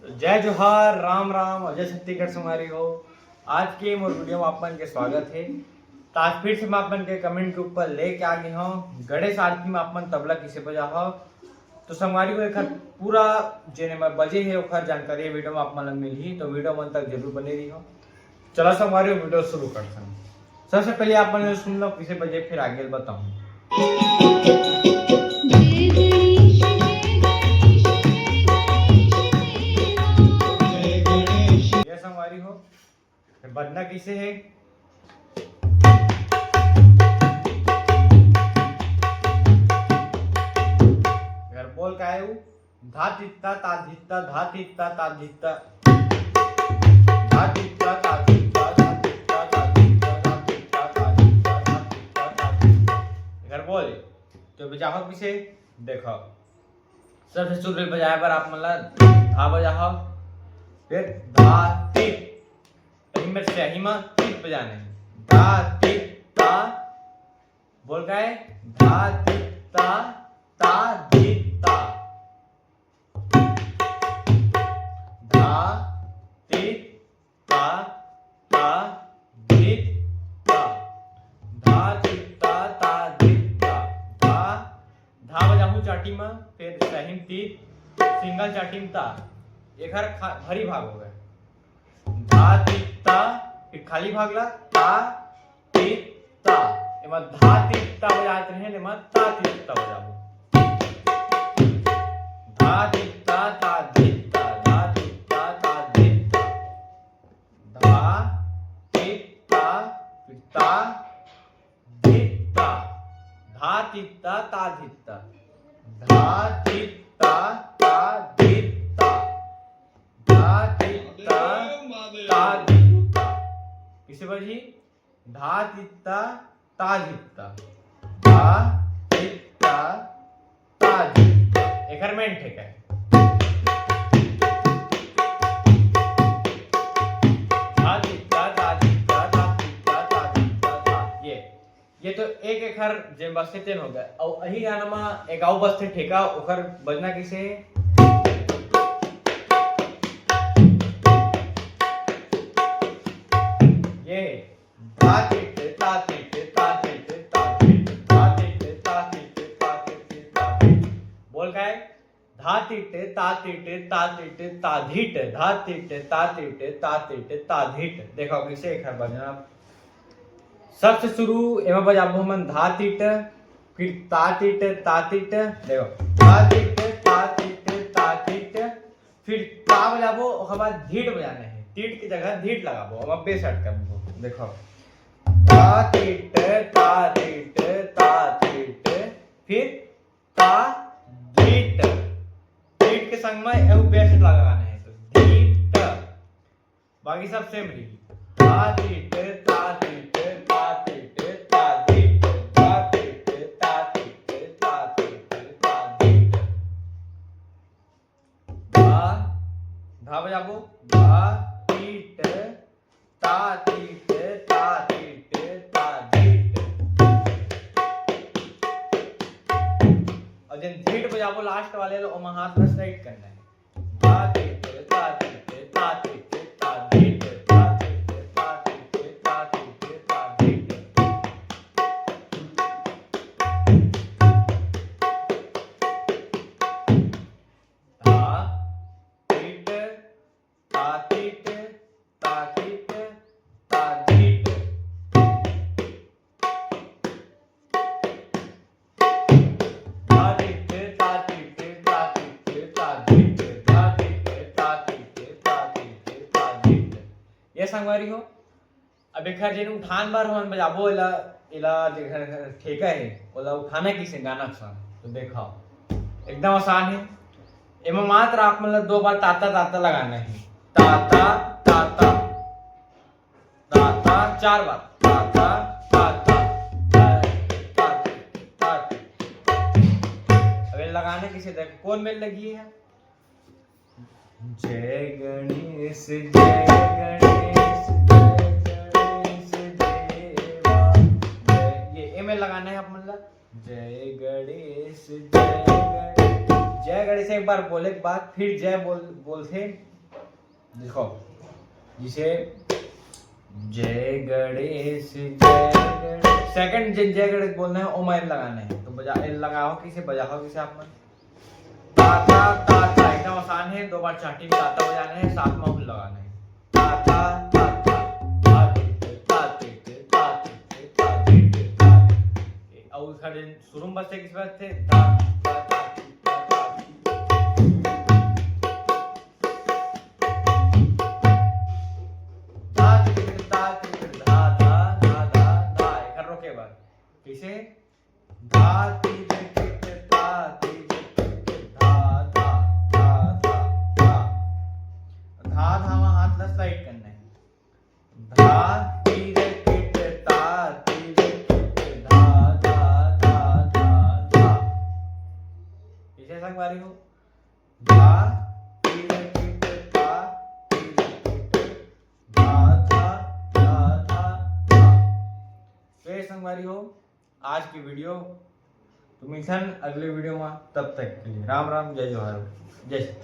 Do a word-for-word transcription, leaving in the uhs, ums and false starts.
तो जय जोहार, राम राम और जय छत्तीसगढ़ संगवारी हो। आज के मोर वीडियो में आप मन के स्वागत है। तो आज फिर से मैं आप मन के कमेंट के ऊपर लेके आ गए हूँ गणेश आरती में आप मन तबला किसे बजा हो। तो संगवारी हो, एकर पूरा जेने में बजे है ओकर जानकारी वीडियो में आप मन ला मिलही, तो वीडियो मन तक जरूर बने रही हो। चला संगवारी हो, वीडियो शुरू करथन। सबसे पहले आप मन सुन लो किसे बजे, फिर आगे बताऊँ। ये संगवारी हो, फिर बजना किसे है? अगर बोल का है वो, धा तित्ता ता धित्ता, धा तित्ता ता धित्ता, धा तित्ता ता धित्ता, धा तित्ता ता धित्ता, धा तित्ता ता धित्ता, धा तित्ता ता धित्ता। अगर बोले तो बजाओ किसे? देखो, सबसे शुरू में बजाए बर आप मन ला धा बजाओ, फिर धा तित, कहीं में स्याही में तित बजाने, धा तित ता, बोल का है? धा तित ता, ता धित ता, धा तित ता, ता धित ता, धा तित ता, ता धित ता, धा, धा बजाहू चाटी म, फिर सहिम तीत, सिंगल चाटी म ता, एकर खा-, भरी भाग हो गए। धा तित ता, फिर खाली भाग ला, ता तित ता, एमा धा तित ता बजात रहे, एमा ता तित ता बजाबो। धा तित ता, ता धित ता, धा तित ता, ता धित ता। धा, तित, ता, फिर ता, धित, ता। धा, तित, ता, ता, धित, ता। धा, तित, ता, ता, धित, ता। धा, तित, ता, ता, धित, ता। किसे बजी? धा, तित, ता, ता, धित, ता। धा, तित, ता, ता, धित, ता। एकर मेन ठेका है। धा, तित, ता, ता, धित, ता, ता, तित, ता, ता, धित, ता, धा। ये, ये तो एक एकर जेन बजथे तेन हो गए। अउ अही गाना म एक अउ बजथे ठेका, ओकर बजना किसे? ये धा, तित, ता, तित, ता, तित, ता, तित, धा, तित, ता, तित, ता, तित, ता, तित। बोल का है? धा, तित, ता, तित, ता, तित, ता, धित, धा, तित, ता, तित, ता, तित, ता, धित। देखो किसे एकर बजना। सबसे शुरू एमा बजाबो हमन धा, तित, फिर ता, तित, ता, तित। देखो, धा, तित, ता, तित, ता, तित, फिर ता बजाबो, ओकर बाद धिट बजाना है। तिट की जगह धिट लगाबो, अब बेस ऐड करबो। देखो, ता तिट, ता तिट, ता तिट, फिर ता धिट। धिट के संग में एहू बेस लगाना है, तो धिट। बाकी सब सेम रही। ता तिट, ता तिट, ता तिट, ता धिट, ता तिट, ता तिट, ता तिट, ता धिट। धा, धा बजाबो। धा, तिट, ता, तिट, ता, तिट, ता, धिट। और जब धिट बजाबो लास्ट वाले लो, ओमा हाथ ला स्ट्राइक करना है। धा, तिट, ता, तिट, ता, तिट, ता, धिट, धा, तिट, ता, तिट, ता, तिट, ता, धिट। धा, तिट, ता, तिट, ता, तिट, ता, धिट। धा, तिट, ता, तिट, ता, तिट, ता, धिट। धा, तिट, ता, तिट, ता, तिट, ता, धिट। ये संगवारी हो, अब एखर जेन उठान बर हमन बजाबो, एला, एला जेखर ठेका हे, ओला उठाना किसे गाना के संग। तो देखो, एकदम आसान हे। एमा मात्र आप मन ला दो बार ताता ताता लगाना हे। ताता, ताता, ताता, चार बार। ताता, ताता, ताता, ताता। अब ये लगाना किसे, देख, कौन मेल लगी है? जय गणेश, जय गणेश, जय गणेश देवा। जय, ये ए में लगाना है आप मन ला। जय गणेश, जय गणेश, जय गणेश। एक बार बोले के बाद फिर जय बोल, बोलथे। देखो, जिसे जय गणेश, जय गणेश, सेकंड जय, जय गणेश बोलना है, ओमा एल लगाना है। तो बजा, एल लगाओ किसे, बजाओ किसे आप मन। ता, ता, ता, ता, एकदम आसान है। दो बार चाटी में ताता बजाना है, साथ में ओम लगाना है। ता, ता, ता, ता, ता, ता, ता, ता, ता, ता। और उसका जो शुरू में बजते किस बात थे? ता, ता, ता, ता, ता। धा, धा, धा, धा, धा, धा। एक बार रोके, एक बार। कैसे? धा, ती, रे, के, के, ता, ती, रे, के, के, धा, धा, धा, धा, धा। धा, धा, वहाँ हाथ ला स्लाइड करना है। धा, ती, रे, के, के, ता, ती, रे, के, के, धा, धा, धा, धा, धा। कैसे संगवारी हो? धा, ती, रे, के, के, ता, ती, रे, के, के, धा, धा, धा, धा, धा। तो ये संगवारी हो आज की वीडियो। तो मिलथन अगले वीडियो में, तब तक के लिए राम राम, जय जोहार, जय छत्तीसगढ़।